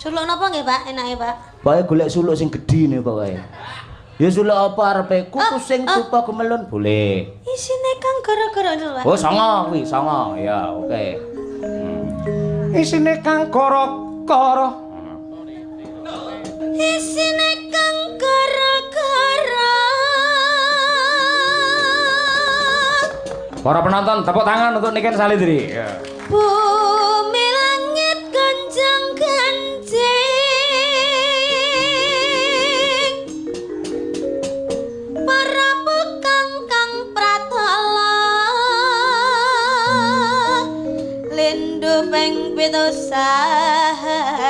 Suluk napa nggih, Pak? Enake, Pak. Pokoke golek suluk sing gedhi ne pokoke. Ya suluk apa arepe? Kuku sing tupa gemelun boleh. Isine kang gara-gara lho, Pak. Oh, songo kuwi, songo. Ya, oke. Isine kang gara-gara. Isine kang gara-gara. Para penonton tepuk tangan untuk Niken Salindri. Ya. Bumi langit gonjang ganjing. Para pekang kang pratala. Lindu ping 7 sahari.